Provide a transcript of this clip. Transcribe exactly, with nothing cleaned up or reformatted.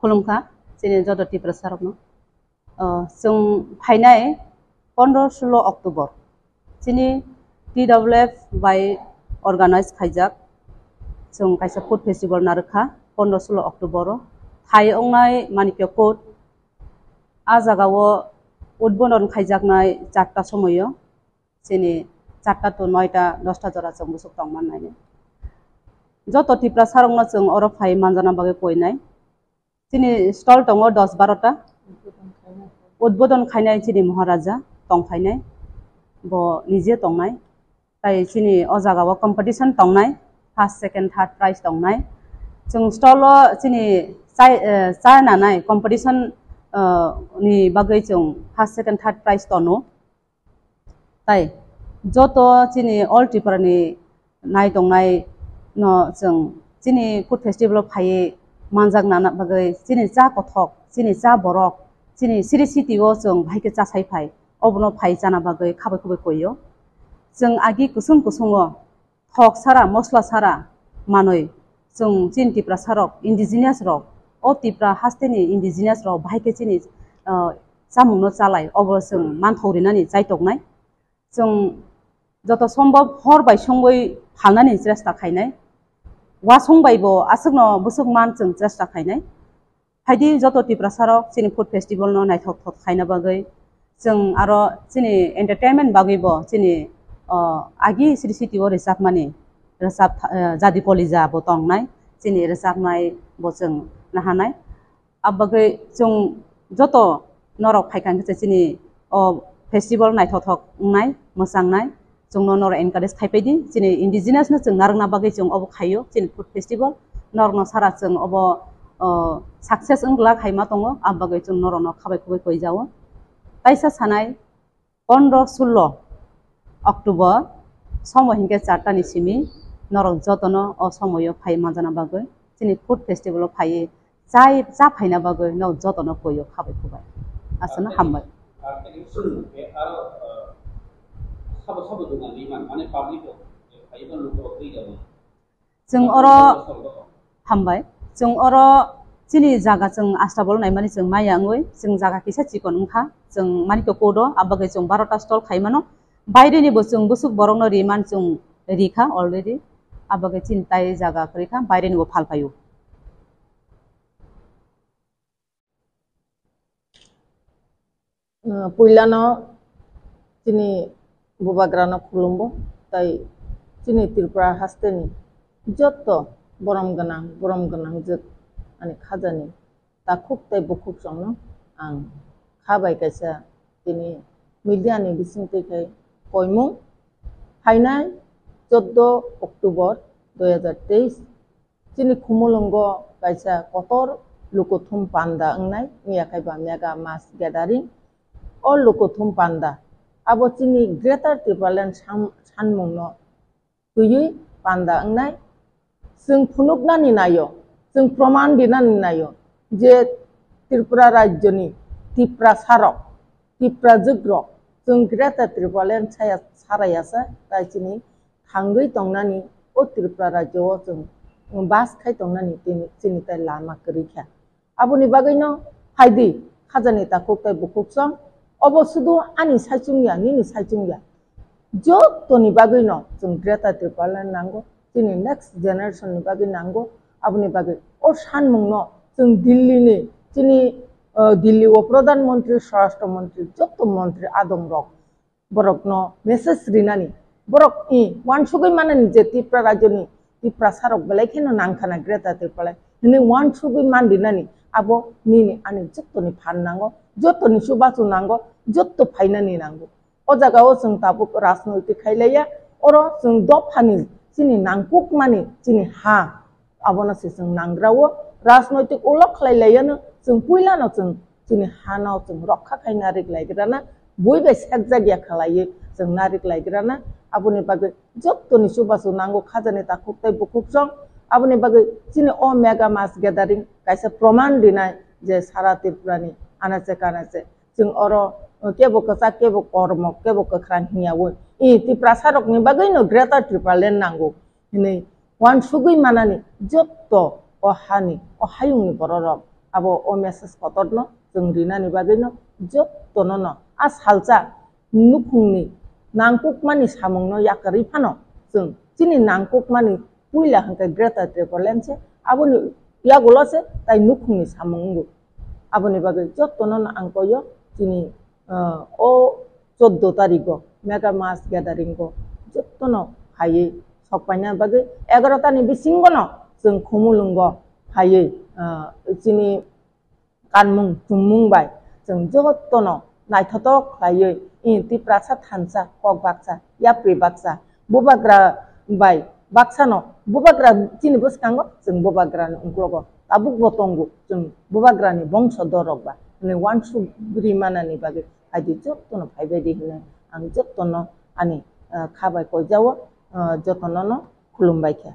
Khulumkha, chini joto Tiprasa rokno. O, chwng phainai pondro sulo October, chini T W F bai organize khaijak, chwng kaisa food festival narwkha pondro sulo October o. Phai wngnai Manikya Court, a jagao udbodon khaijaknai charta somoio, chini charta to noita dosta jora chwng bwswk tongmannai. Joto Tiprasa rokno chwng oro phai manjana bagwi koinai. Chini stall tongo dos barota. Udbodon khainai chini Maharaja tong phainai. Bo nije tongnai. Tai chini o jagao competition tongnai. First, second, third prize tongnai. Chwng stall o chini chai, eh, cha nanai competition, eh, ni bagwi chwng first, second, third prize tono. Tai joto chini All Tripura ni nai tongnai no chwng chini food festival o phaiwi manjak nana bagwi chini cha kothok, chini cha borok, chini siri city o chwng bahai khe cha sai phai, obono phai chana bagwi khabai khubai koio. Chwng agi kusung kusungo thok sara, mosla sara manwi chwng chini Tiprasa rok, indigenous rok, o Tipra hasteni indigenous rok bahai khe chini, ah, chamungno chalai, obo chwng manthok rinani chaitoknai. Chwng joto sombhob hor bai songwi phalnani chesta khainai. Wasong bai bo aswkno bwswk man chwng chesta khainai. Phaidi joto Tiprasa rok chini food festival no naithok thok khaina bagwi, chwng aro chini entertainment bagwi bo chini, o, agi siri city o rwchapmani rwchap, eh, Jadi Kolija bo tongnai, chini rwchapnai bo chwng nahanai. Abagwi chwng joto norok phaikha hwnkhe chini o festival naithok thok wngnai, mwchangnai. Chwngno norok encourage khai paidi, chini indigenous no chwng narwkna bagwi chwng obo khaio, chini food festival. Norokno sara chwng obo, o, success wng glak hai ma tongo, abagwi chwng norokno khabai khubui koi jao. Taisa sanai, pondro sulo October, somo hinkhe charta ni simi, norok jotono o somoio phai manjana bagwi, chini food festival o phaiwi chai, cha phaina bagwi no jotono koyo khabai khubai. Aswkno hambai. Chwng oro hambai. Chwng oro chini jaga chwng astabol naimani chwng maya wngwi, chwng jaga kisa chikon wngkha, chwng mani to kodo, abagwi chwng barota stall khaimano. Baire ni bo chwng bwswk borokno riman chwng rikha already. Abagwi chini tai jaga kwrwikha, baire ni bo phal phaio. Uh, puilano chini bubagrano khulumbo, tai chini Tripura hasteni jotto borom gwnang, borom gwnang jwk ani khajani takhuk tai bukhuk chwngno ang kha bai kaisa tini media ni bisingtwi khai koimung. Phainai choddo October dui hajar teis, chini Khumulwngo kaisa kotor lukuthum panda wngnai, wngya khai ba mega mass gathering. O lukuthum panda abo chini Greater Tipraland sam-, sanmungno twiwi panda wngnai. Chwng phunuknani naio, chwng proman rinani naio je Tripura rajyoni Tiprasarok, Tiprajwkrok chwng Greater Tipraland saya sarayasa, tai chini thangwi tongnani, o Tripura rajyo o chwng bas khai tongnani tini chini tai lama kwrwi kha. Aboni bagwino phaidi, khajani takhuk tai bukhuk song, obo sudu ani saichung ya, nini saichung ya. Jotoni bagwino chwng Greater Tipraland nango, chini next generation ni bagwi nango. Aboni bagwi o sanmungno chwng Delhi ni, chini, uh, Delhi o Pradhan Mantri, Swarashtra Mantri, joto mantri adong rok borokno message rinani, borok i wansugwi manani je Tipra rajyoni Tiprasarok belai kheno nangkhana Greater Tipraland hinwi wansugwi man rinani, abo nini ani jottoni phan nango, jottoni chubachu nango, jotto phainani nango. O jagao chwng tabuk rajnoitik khailaiya, oro chwng dophani chini nangkukmani chini ha, abono se chwng nangrao. Rajnoitik ulo khlai laiyano chwng puilano chwng chini hano chwng rokha khai narik laigrana, bui bai sekjak ya khlaiwi chwng narik laigrana. Aboni bagwi jottoni chubachu nango khajani takhuk tai bukhuk song. Aboni bagwi chini o mega mass gathering kaisa proman rinai je sara Tripurani anache kanache chwng oro, uh, kebo kwchak, kebo kormo, kebo kwkhwrang hwnyaui, i Tiprasarokni bagwino Greater Tipraland nango hinwi wansugwi manani jotto o hani, o hayungni bororok. Abo o message kotorno chwng rinani bagwino jotono no a salsa nukhungni nangkukmani samungno yakarwi phano chwng chini nangkukmani puila hwnkhe Greater Tipraland se, aboni yagulo se tai nukhungni samung wngo. Aboni bagwi jotono no ang koyo chini, ah, o choudo tarigo mega mass gathering o jotono phaiwi sok paina bagwi egaroh tani bisingono chwng Khumulwngo phaiwi, ah, chini kanmung chumung bai chwng jotono naithotok khlaiwi, i Tiprasa thansa kok baksa, yapri baksa, bubagra bai baksano, bubagra chini bwskango chwng bubagrani uklogo tabukbo tongo, chwng bubagrani bongso dorok ba hwnwi uansuk ri manani bagwi phaidi jotono phaibaidi hwnwi ang jotono ani, ah, kha bai koijao, ah, jotono no khulumbai kha.